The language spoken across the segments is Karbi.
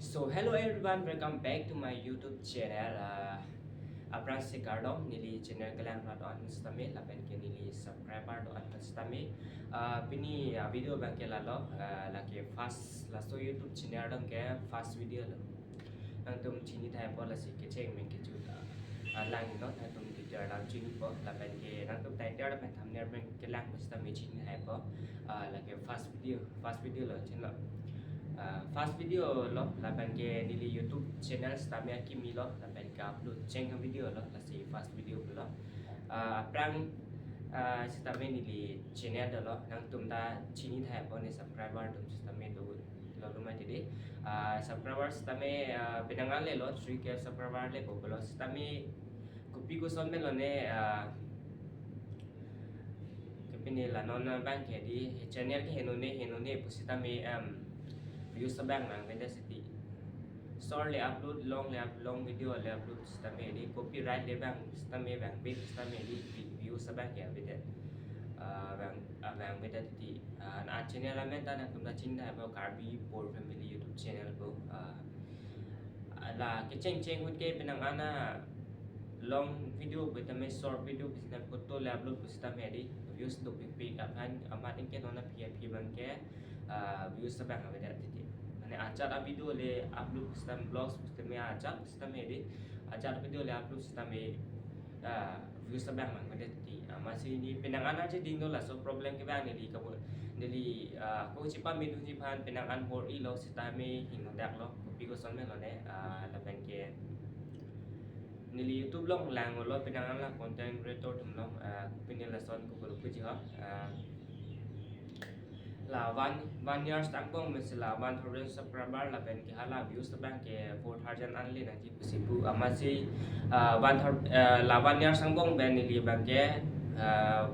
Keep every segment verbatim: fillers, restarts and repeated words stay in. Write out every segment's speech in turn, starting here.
So hello everyone, welcome back to my YouTube channel. Uh, aphrangsi kardom neli channel kelang rat on sitame lapen ke neli subscriber do on sitame. Uh, pini uh, video abang ke lalo, uh, lake first, laso YouTube channel abang ke first video lo. Nangtum chini thai po, lasi kecheng meng kejut uh, uh, lang no, nangtum detail dam chini po lapen ke nangtum title lapen thumbnail abang kelang sitame chini thai po. Uh, lake first video, first video lo, chin lo. Uh, first video lo, lapen ke neli YouTube channel sitame akimi lo, lapen ke upload cheng video lo, lasi first video lo. Uh, aphrang uh, sitame neli channel dolo, nangtum ta chini thai po, ne subscriber atum sitame do lo lo mati di. Uh, subscriber sitame uh, penang an le lo, three K subscriber le po lo, sitame kopi koson pen lo ne uh, kepini la non abang ke di, channel ke henone henone pusitame um, views abang nangvedet siti. Short le upload, long le up, long video le upload sitame di, copyright le abang sitame abang big sitame di, vi- views abang ke avedet. Uh, abang abang vedet di. Uh, a channel amen ta nangtum ta chini thai po, Karbi Poor Family YouTube channel po. Uh, la kecheng cheng ahut ke penang an a long video pu tame, short video pu sitame, photo le upload pu sitame di, views dopikpik aphan amat anke non aphi aphi abang ke uh, views abang avedet titi. Mane ajat a video le upload pu sitame, vlogs pu sitame ajat pu sitame di, ajat video le upload sitame uh, views abang nangvedet titi. Amatsi neli penang an aje ding do, laso problem ke abang neli kabo, neli uh, ako chipamedunji aphan penang an bor-i lo sitame hingno dak lo, kopi koson pen lo ne uh, lapen ke neli YouTube along lang lo, penang an la content creator atum along uh, pini lason ko guru puji ho. Uh, la one one years angbong pen si la one thousand subscriber lapen ke hala views abang ke four thousand an le nangji pusi pu. Amatsi uh, one thou- uh, la one years angbong pen neli abang ke uh,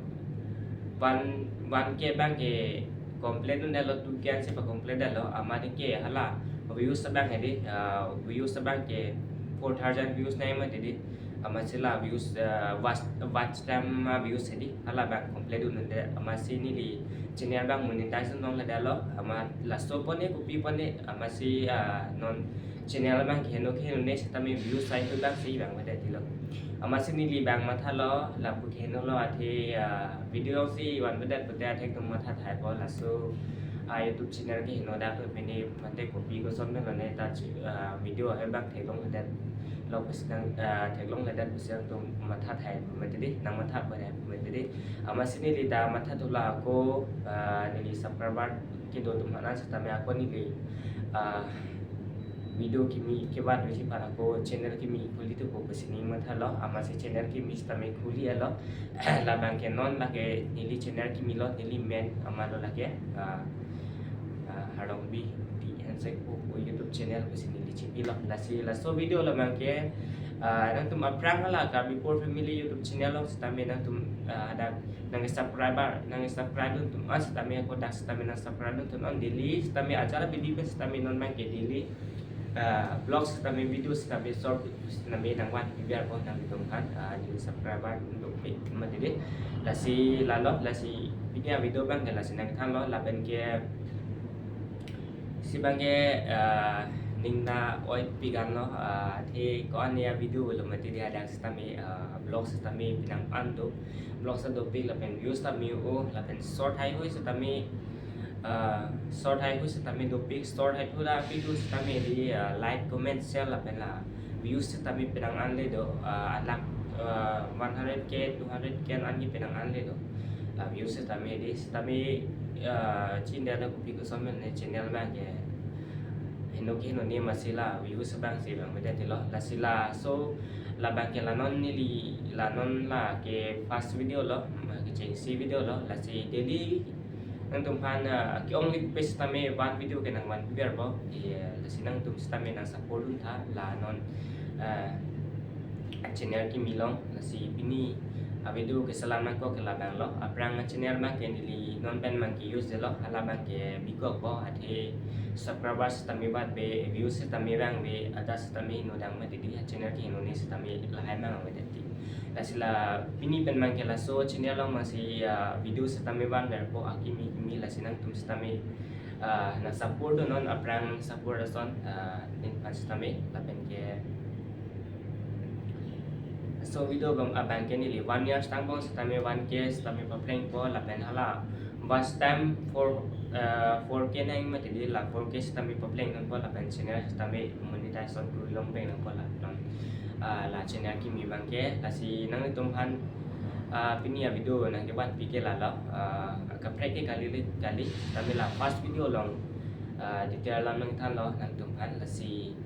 one one K abang ke complete un lo, two K an si pa complete lo, amat ke hala views abang ke di uh, views abang ke four thousand views nai mati di. Amatsi la views uh, watch watch time uh, views di hala abang complete un. Amatsi neli channel abang monetize un long le dalo, amat laso pone kopi pone amatsi uh, non channel abang ke heno ke heno ne sitame views sai tu abang si abang vedet tilo. Amatsi neli abang matha lo, lapu ke heno lo athe uh, video si vanvedet pute athe tum matha thai po, laso uh, YouTube channel ke heno dak lo, mene mate kopi koson pen lo ne ta uh, video abang theklongledet lo pusi nang uh, theklongledet pusi nangtum matha thai pu mati di, nang matha pu thai pu mati di. Amatsi neli ta matha thu la ako uh, neli subscriber kedo atum aphan sitame ako neli uh, video kimi kevan visi aphan ako channel kimi khuli thu ko pusi neli matha lo. Amatsi channel kimi sitame khuli lo. La abang ke non lake neli channel kimi lo, neli main amat lo lake uh, uh, Harongbi T N Z ko ko YouTube channel pusi neli chipi lo. Lasi laso video la abang ke uh, nangtum aphrang hala Karbi Poor Family YouTube channel along sitame nangtum uh, dak nang subscriber, nang subscribe dun atum an sitame ako dak sitame nang subscribe dun atum an daily sitame ajat video pen sitame non abang ke daily uh, vlog sitame video sitame short sitame nangvan pipiar ko nangtum aphan uh, neli subscriber dopik mati di. Lasi lalo, lasi pini a video abang ke lasi nangthan lo, lapen ke si abang ke uh, ning na oipik an lo uh, athe ko-an a video lo mati di, hadak sitame uh, vlog sitame penang an do, vlog sa dopik lapen views sitame o, lapen short haihui sitame uh, short haihui sitame dopik, short haihui la video sitame di uh, like, comment, share lapen la views sitame penang an le do uh, alak uh, one hundred K, two hundred K an ke penang an le do. La views sitame di sitame uh, chinda la kopi koson pen ne channel abang ke heno ke heno ne, amatsi la views abang si abang vedet tilo. Lasi laso la abang ke la non neli la non lake first video lo, ma kechengsi video lo, lasi daily nangtum aphan uh, ke-ong lik pe sitame one video ke nangvan pipiar po. Iya, lasi nangtum sitame nang support dun tha la non uh, channel kimi along. Lasi pini a video keselam nangkok ke la abang lo. Aphrang a channel abang ke neli non pen abang ke use detlo, hala abang ke bikok po, athe subscriber sitame bat be, views sitame vang be, ada sitame no dang mati di, a channel ke henone sitame lahai mang avedet ti. Lasi la pini pen abang ke laso channel along amatsi uh, video sitame vanver po akimi kimi, lasi nangtum sitame Ah, nang support dunnon, aphrang support ason, ah, nephan sitame, lapen ke so video abang, abang ke neli one year tang bom sitame one K sitame paplengpo, lapen hala watch time four, ah, four K nang mati di, la four K sitame papleng nangpo, lapen channel sitame monetization kuri long peng nangpo la non. Ah, la channel kimi abang ke, lasi nanglitum aphan, ah, pini a video nangkevan pik ke lalo, ah, kaprek ke kali le, kali, sitame la first video along, ah, detail alam nangthanlo nangtum aphan, lasi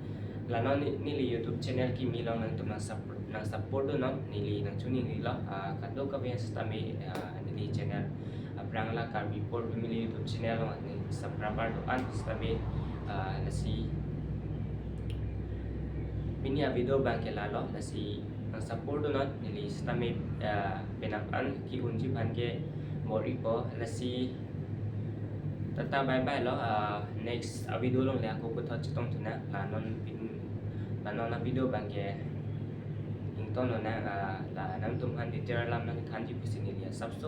la non ne-, neli YouTube channel kimi along nangtum nang support, nang support dunnon, neli nangchiningrilo, ah, kadokave sitame, ah, neli channel aphrang la Karbi Poor Family YouTube channel along neli subscriber do-an sitame, ah, lasi pini a video abang ke lalo, lasi nang support dunnon, neli sitame, ah, penang an ke-unji aphan ke bor-ipo, lasi tata bye bye lo, ah, next a video along le ako puthot chetongthu nang, la non pin, la non a video abang ke ingtonlo nang, ah, la nangtum aphan detail alam nangthanji pusi neli asapso,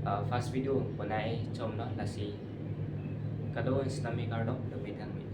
ah, first video bonai chomlo, lasi kado-an sitame kardom, dome thangme.